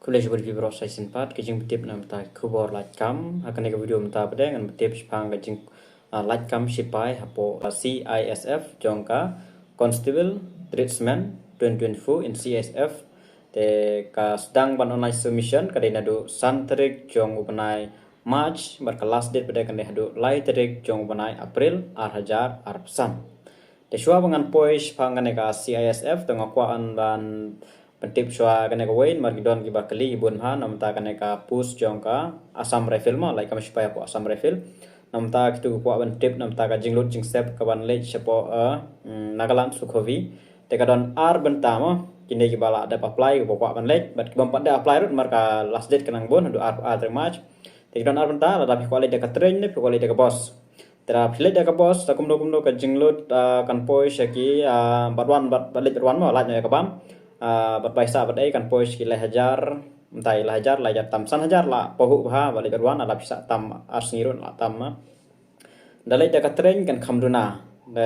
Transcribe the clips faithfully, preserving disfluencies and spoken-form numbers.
Khublei shibun ïa phi baroh sa shisien pat, ka jingpyntip namar ka khubor lait kam. Ha kane ka video mynta pat ngan pyntip shaphang ka jing, ah, lait kam sipai hapoh, ah, C I S F jong ka Constable Tradesman twenty twenty-four in C I S F. Te ka sdang ban online submission ka dei naduh san tarik jong u bnai March, bad ka last date pat ka dei haduh lai tarik jong u bnai April ar hajar arphew san. Te shuwa ba ngan poi shaphang kane ka C I S F, te nga kwah ban pyntip shuwa kane kawei, namar ki don kiba kylli bun bha namar kane ka post jong ka Assam Rifle mo, lait kam sipai hapoh Assam Rifle. Namar kitu ki kwah ban tip namar ka jinglut jingsep kaban leit shapoh, eh, mm, Nagaland Sukhothai. Te ka don ar bynta mo, kine kiba la dep apply kiba kwah ban leit, bad kibym pat dep apply ruh namar ka last date ka nang bun haduh ar, ar tarik March. Te ki don ar bynta, lada phi kwah leit da ka train ne phi kwah leit da ka bus. Te lada phi leit da ka bus, te kumno kumno ka jinglut, ah, kan poi sha ki, ah, bad wan, bad, bad leit bad wan mo, lait noh ïa ka bam. Ah, bad paisa bad ei kan poi sha ki lai hajar, mynta lai hajar, lai hajar tam san hajar la pahuh bha, bad leit bad wan, lada phi sah tam ar sngi ruh la tam ma. Da leit da ka train kan kham duna. Da,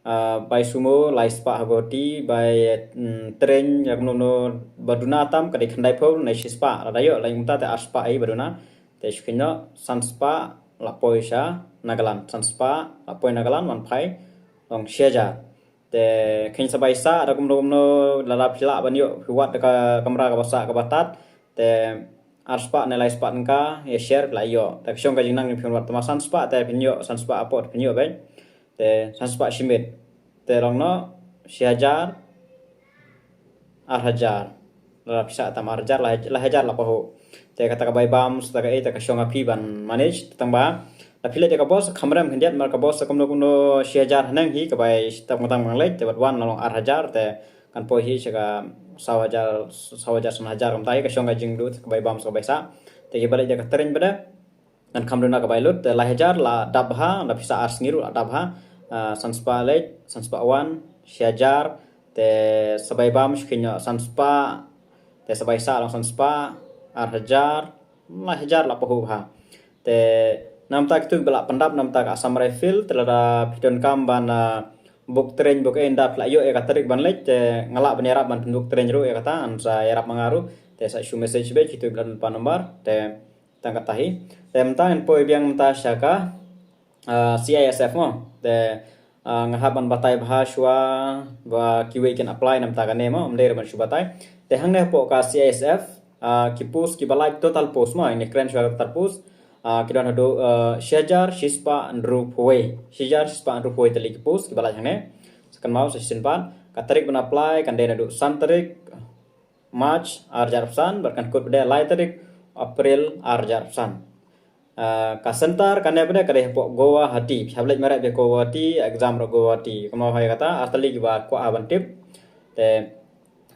ah, bai sumo lai spah ha Guwahati, bai, mm, train ïa kumno kumno ba duna tam ka dei khyndaiphew ne shispah, lada ïoh lai mynta te ar spah ei ba duna. Te shu khynñiuh san spah la poi sha Nagaland, san spah la poi Nagaland, wan phai long shi hajar. Te khynñiuh sa bai sah, da kumno kumno lada phi lah ban ïoh, phi wad da ka kamra kaba sah kaba tad, te ar spah ne lai spah tyngka ïa share la ïoh. Te ka shong ka jingnang phin wad, tangba san spah te phin ïoh, san spah hapoh phin ïoh beit. Te san spah shi miet. Te long noh shi hajar, ar hajar. Lada phi sah tam ar hajar, lai, lai hajar la pahuh. Te kata ka bai bam, sa kata ka ei, te ka shong ha phi ban manage, tangba lada phi leit da ka bus kham rem khyndiat, namar ka bus sa kumno kumno shi hajar haneng hi, ka bai tang tang ban leit, te bad wan la long ar hajar, te kan poi hi sha ka saw hajar, saw hajar san hajar, kumta hi ka shong ka jinglut, ka bai bam sa ka bai sah. Te kiba leit da ka train pat ngan kham duna ka bai lut, te lai hajar la dap bha, lada phi sah ar sngi ruh la dap bha. Ah, san spah leit, san spah wan, shi hajar, te sa bai bam shu khynñiuh san spah, te sa bai sah long san spah, ar hajar, lai hajar la pahuh bha. Te namar kitu ba la pyndap namar ka Assam Rifle, te lada phi donkam ban, ah, book train book ei, ynda phi la ïoh ïa ka tarik ban leit, te nga lah ban ïarap ban pynbook train ruh ïa kata, yn sa ïarap ma nga ruh, te sa shu message beit, kitu ba la don phone number, te tang kata hi. Te mynta ngin poi biang mynta sha ka, ah, C I S F mo. Te, ah, nga hap ban batai bha shuwa ba kiwei kin apply namar kane mo, ym dei ruh ban shu batai. Te hangne hapoh ka C I S F, ah, ki post kiba lait, total post mo, ngin kren shuwa total post. Ah, ki don haduh, ah, shi hajar shispah hynriewphew wei. Shi hajar shispah hynriewphew wei tylli ki post kiba lait hangne. Sa kynmaw sa shisien pat, ka tarik ban apply kan dei naduh san tarik March ar hajar arphew san, bad kan kut pat lai tarik April ar hajar arphew san. Ah, ka center kane pat ka dei hapoh Guwahati. Phi hap leit mareh beit Guwahati, exam ruh Guwahati. Kumno hi kata, ar tylli kiba kwah ban tip. Te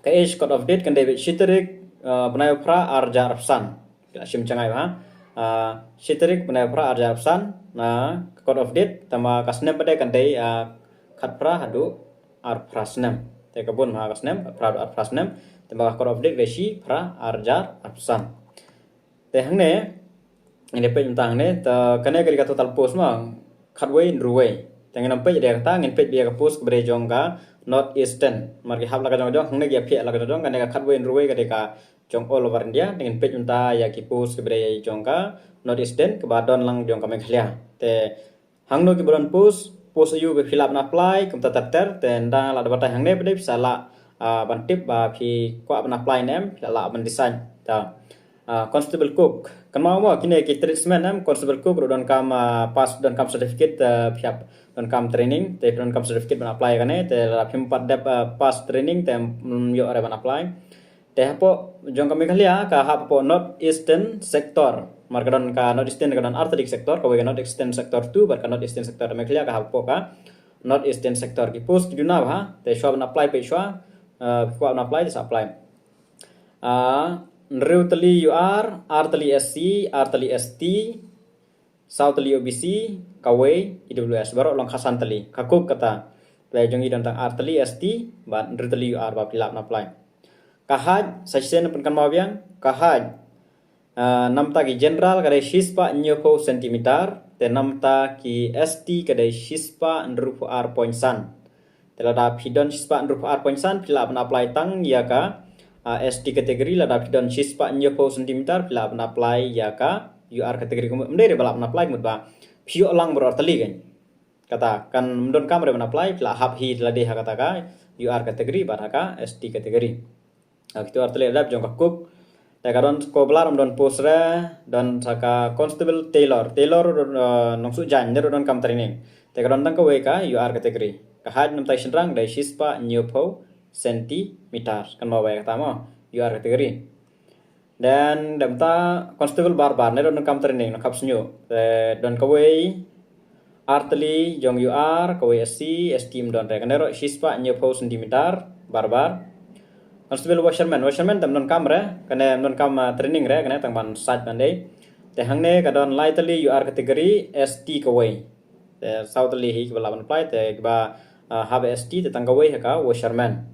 ka age cut off date kan dei beit shi tarik, ah, bnai u Phra ar hajar arphew san. Ki la shim jngai bha. Ah, shi tarik bnai u Phra ar hajar arphew san, na ka cut off date, tangba ka snem pat kan dei, ah, khatphra haduh arphra snem. Te ka bun bha ka snem, khatphra haduh arphra snem. Tangba ka cut off date ka dei shi Phra ar hajar arphew san. Te hangne, ngin ïa peit mynta hangne, te kane ka dei ka total post mo, khatwei hynriewwei. Te ngin ym peit ïa kata, ngin peit ïa ka post kaba dei jong ka North Eastern. Namar ki hap la ka jong jong, hangne ki ïa peit la ka jong jong, kane ka khatwei hynriewwei ka dei ka jong all over India. Te ngin peit mynta ïa ki post kaba dei jong ka North Eastern, kaba don lang jong ka Meghalaya. Te hangno kiba don post, post aïu ba phi lah ban apply, kumta ter ter, te ynda la da batai hangne pat phi sa lah, ah, ban tip ba phi kwah ban apply ne em, phi lah ban decide. Ta, ah, Constable Cook. Kynmaw mo, kine ki tradesmen em, Constable Cook ruh donkam, ah, pass, donkam certificate, ah, phi hap donkam training, te phi donkam certificate ban apply kane, te la phim pat dep, ah, pass training, te ym ïoh re ban apply. Te hapoh jong ka Meghalaya ka hap hapoh North Eastern Sector. Namar ka don ka North Eastern ka don artylli ki sector, kawei ka North Eastern Sector two, bad ka North Eastern Sector, Meghalaya ka hap hapoh ka North Eastern Sector. Ki post ki duna bha, te shuwa ban apply peit shuwa, eh, kwah ban apply te sa apply. Ah, hynriew tylli U R, ar tylli S C, ar tylli S T, saw tylli O B C, kawei E W S, baroh long khatsan tylli. Ka Cook kata. Te jong ngi don tang ar tylli S T, bad hynriew tylli U R ba phi lah ban apply. Ka height, sa shisien pynkynmaw biang, ka height. Ah, namar ki general ka dei shispah hynñiewphew centimeter, te namar ki S T ka dei shispah hynriewphew ar point san. Te lada phi don shispah hynriewphew ar point san, phi lah ban apply tang ïa ka, ah, S T category, lada phi don shispah hynñiewphew centimeter, phi lah ban apply ïa ka U R category. Ym dei re ba lah ban apply, ka mut ba phi ïoh lang baroh artylli kan. Kata kan ym donkam re ban apply, phi lah hap hi lade ha kata ka U R category bad ha ka S T category. Ah, kito artylli dep jong ka cook. Te ka don cobbler, ym don post re, don sa ka constable tailor. Tailor, eh, nongsuh jaiñ, ne ruh donkam training. Te ka don tang kawei ka U R category. Ka height namta i shynrang dei shispah hynñiewphew centimeter. Kan mawei kata mo, U R category. Then, dep ta constable barber, ne ruh donkam training, nongkhap shñiuh. Te don kawei artylli jong U R, kawei S C, S T ym don re. Kane ruh shispah hynñiewphew centimeter, barber. Constable washerman, washerman te ym donkam re, kane ym donkam, ah, training re, kane tang ban sait ban dei. Te hangne ka don lai tylli U R category, S T kawei. Te saw tylli hi kiba lah ban apply, te kiba, ah, hap S T, te tang kawei ha ka washerman.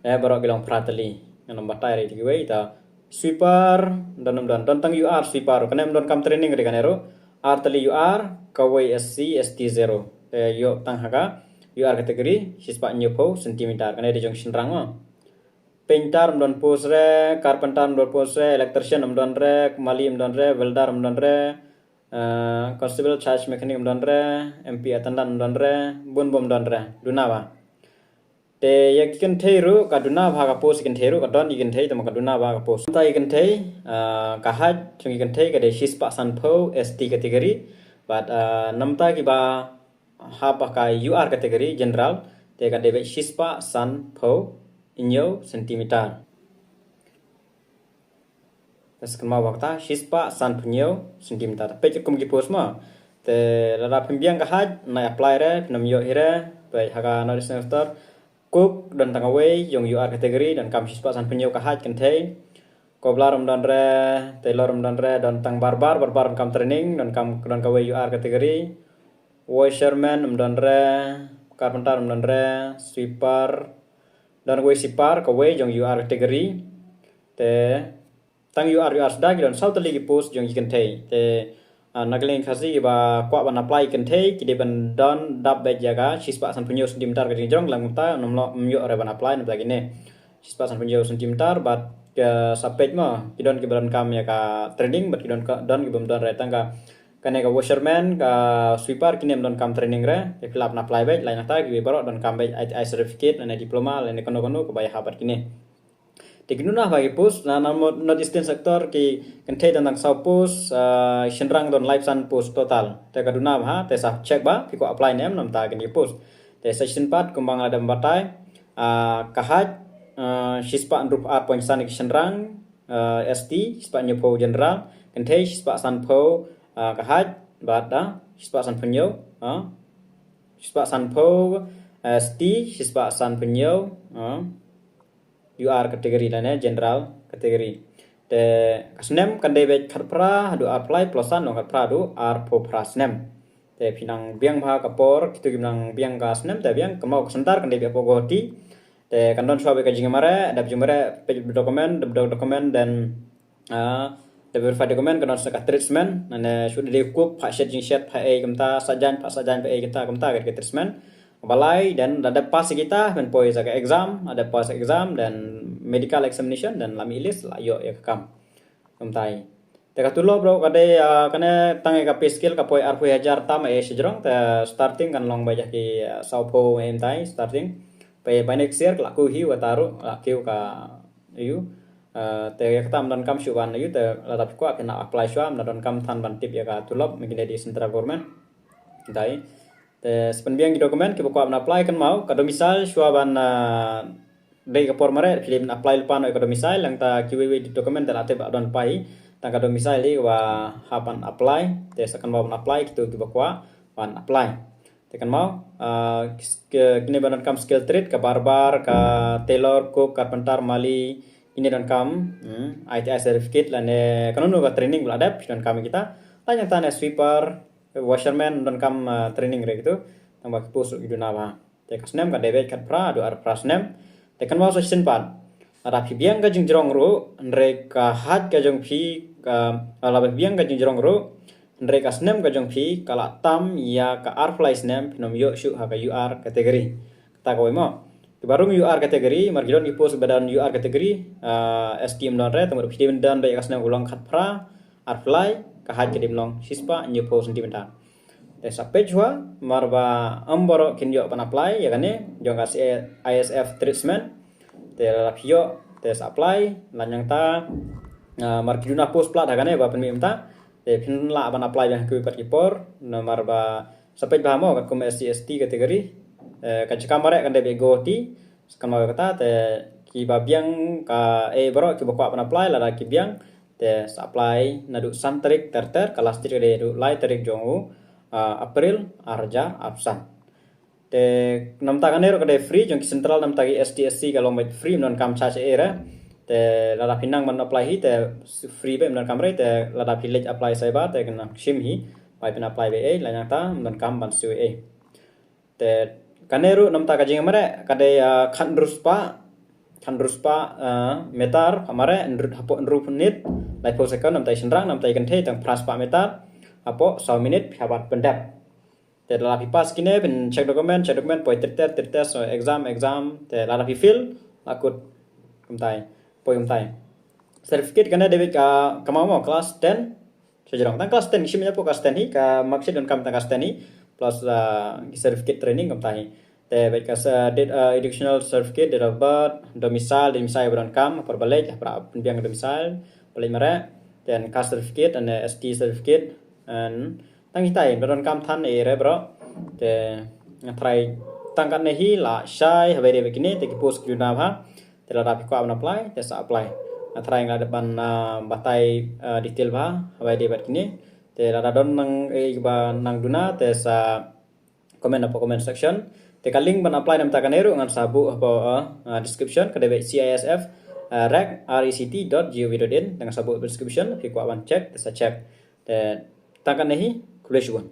Eh, baroh ki long phra tylli. Ngan ym batai re kiwei, ta sweeper, don ym don, don tang U R sweeper, kane ym donkam training re kane ruh. Ar tylli U R, kawei S C, S T zero. Te ïoh tang ha ka U R category, shispah hynñiewphew centimeter, kane dei jong shynrang mo. Painter ym don post re, carpenter ym don post re, electrician ym don re, mali ym don re, welder ym don re, eh, constable charge mechanic ym don re, M P attendant ym don re, bun bun ym don re, duna ba. Te ïa ki kynthei ruh ka duna bha ka post, ki kynthei ruh ka don ki kynthei, te ma ka duna bha ka post. Namta ki kynthei, ah, ka height jong ki kynthei ka dei shispah sanphew S T category. Bad, ah, namta kiba hap ha ka U R category general, te ka dei beit shispah sanphew hynñiew centimeter. Te sa kynmaw ba kata, shispah sanphew hynñiew centimeter. Peit kum ki post mo. Te lada phim biang ka height, nai apply re, phin ym ïoh hi re, peit ha ka North Eastern Sector. Cook, don tang kawei, jong U R category, donkam shispah sanphew hynñiew ka height kynthei. Cobbler ym don re, tailor ym don re, don tang barber, barber donkam training, donkam, don kawei U R category. Washerman ym don re, carpenter ym don re, sweeper, don kawei sweeper, kawei jong U R category. Te tang U R, U R suda ki don saw tylli ki post jong ki kynthei. Te, ah, na ka liang Khasi kiba kwah ban apply kynthei, ki dei ban don dap beit ïa ka shispah sanphew hynñiew centimeter ka jingjrong, lada ym ta, ym ïoh re ban apply namta kine. Shispah sanphew hynñiew centimeter, bad ka sa peit mo, ki don kiba donkam ïa ka training, bad ki don ka, don kiba ym don re, tang ka, kane ka washerman, ka sweeper, kine ym donkam training re, te phi lah ban apply beit, lada ym ta, kiwei baroh donkam beit I T I certificate, lane diploma, lane kano kano kaba ïahap bad kine. Te ki duna bha ki post, na, na North Eastern Sector ki kynthei don tang saw post, ah, shynrang don laiphew san post total. Te ka duna bha, te sa check ba phi kwah apply ne em namta kine ki post. Te sa shisien pat kumba nga la dep batai, ah, ka height, ah, shispah hynriewphew ar point san ki shynrang, ah, S T, shispah hynñiewphew general, kynthei shispah sanphew, ah, ka height, bad, ah, shispah sanphew hynñiew, ah, shispah sanphew, ah, S T, shispah sanphew hynñiew, ah, U R category lane general category. Te ka snem kan dei beit khatphra haduh arphew lai plus san, long khatphra haduh arphew phra snem. Te phi nang biang bha ka por, kito kim nang biang ka snem, te biang, kynmaw ka centre kan dei beit hapoh Guwahati. Te kan don shuwa beit ka jingmareh, dep jingmareh, peit document, dep document, then, ah, dep verify document, kan don sa ka treatment, lane shu dei cook, phah shet jingshet, phah ei kumta, sah jaiñ, phah sah jaiñ, phah ei kumta, kumta ka dei ka treatment. Balai, then lada pass kita, phin poi sa ka exam, lada pass exam, then medical examination, then la mih list, la ïoh ïa ka kam. Kumta hi. Te ka tulop ruh ka dei, ah, kane tang ïa ka pay scale ka poi arphew hajar tam eh shajrong, te starting kan long ba ïa ki, ah, sawphew eh kumta hi, starting. Pei ba next year ka la kiew hi wa ta ruh, la kiew ka, ïa u. Ah, te ïa kata ym donkam shuh ban ïa u, te lada phi kwah phin apply shuwa, ym donkam than ban tip ïa ka tulop, ma kine dei central government. Kumta hi. Te sa pynbiang ki document kiba kwah ban apply, kynmaw ka domicile shuwa ban, ah, dei ka por mareh phi dei ban apply lypa noh ïa ka domicile, nangta kiwei wei document te la tip ba don lypa hi, tang ka domicile hi kaba hap ban apply. Te sa kynmaw ban apply kito kiba kwah ban apply. Te kynmaw, ah, ki, kine ba donkam skill trade, ka barber, ka tailor, cook, carpenter, mali, kine donkam, hmm, I T I certificate lane kano kano ka training ba la dep, donkam kita. Lane tang ne sweeper, washerman, donkam, ah, training re kito. Tang ba ki post ruh ki duna bha. Te ka snem ka dei beit khatphra haduh arphew phra snem. Te kynmaw sa shisien pat, lada phi biang ka jingjrong ruh, hynrei ka height ka jong phi, ka, lada phi biang ka jingjrong ruh, hynrei ka snem ka jong phi ka la tam ïa ka arphew lai snem, phin ym ïoh shuh ha ka U R category. Kata kawei mo. Kiba rung U R category, mar ki don ki post ba don U R category, ah, S T ym don re, te mut phi dei ban don ba ïa ka snem u long khatphra arphew lai, ka height ka dei ban long shispah hynñiewphew centimeter. Te sa peit shuwa, mar ba ym baroh kin ïoh ban apply ïa kane jong ka C I S F tradesman. Te lada phi ïoh te sa apply, lane nangta, ah, mar ki duna post palat ha kane ba pynmih mynta. Te phin lah ban apply biang ha kiwei pat ki por, namar ba sa peit bha mo katkum S C S T category. Eh, ka jaka mareh kan dei ba go ti, sa kan ma kata te kiba biang ka, eh, baroh kiba kwah ban apply, lada ki biang te sa apply naduh san tarik ter ter, ka last date ka dei naduh lai tarik jong u, ah, April, ar hajar arphew san. Te namta kane ruh ka dei free, jong ki central namta ki S T S C ka long beit free, ym donkam charge ei ei re. Te lada phi nang ban apply hi te free beit, ym donkam re, te lada phi leit apply sa ba te kan nang shim hi, bai phin apply beit ei, lane nangta ym donkam ban siew ei. Te kane ruh namta ka jingmareh ka dei, ah, khatynriew spah, khatynriew spah, ah, meter, ha mareh, hynriew, hapoh hynriewphew minit, laiphew second, namta i shynrang, namta i kynthei, tang phra spah meter, hapoh saw minit, phi hap ban pyndep. Te lada phi pass kine, phin check document, check document, poi test, test, test, so exam, exam, te lada phi fail, la kut kumtai, poi kumtai. Certificate kane dei beit ka, ka mamo class ten, sha jrong. Tang class ten, ki shim ïa phi class ten hi, ka marksheet donkam tang class ten hi, plus, ah, ki certificate training kumta hi. Te beit ka sa-, date, ah, educational certificate, date of birth, domicile, domicile ba donkam, ha por ba leit, ha por ba pynbiang domicile, ba leit mareh, then caste certificate, and, eh, S T certificate, and tang hitai, ba donkam than ei ei re baroh. Te nga tharai tang katne hi, lashai, haba ïadei bad kine, te ki post ki duna bha. Te lada phi kwah ban apply, te sa apply. Nga tharai nga la dep ban, ah, batai, ah, detail bha, haba ïadei bad kine. Te lada don nang, eh, ba nang duna, te sa comment hapoh comment section. Te ka link ban apply namta kane ruh ngan sa buh hapoh, ah, ah, description, ka dei beit C I S F, ah, rec, R E C T dot G O V dot in, te ngan sa buh description, phi kwah ban check, te sa check. Te tang katne hi, khublei shibun.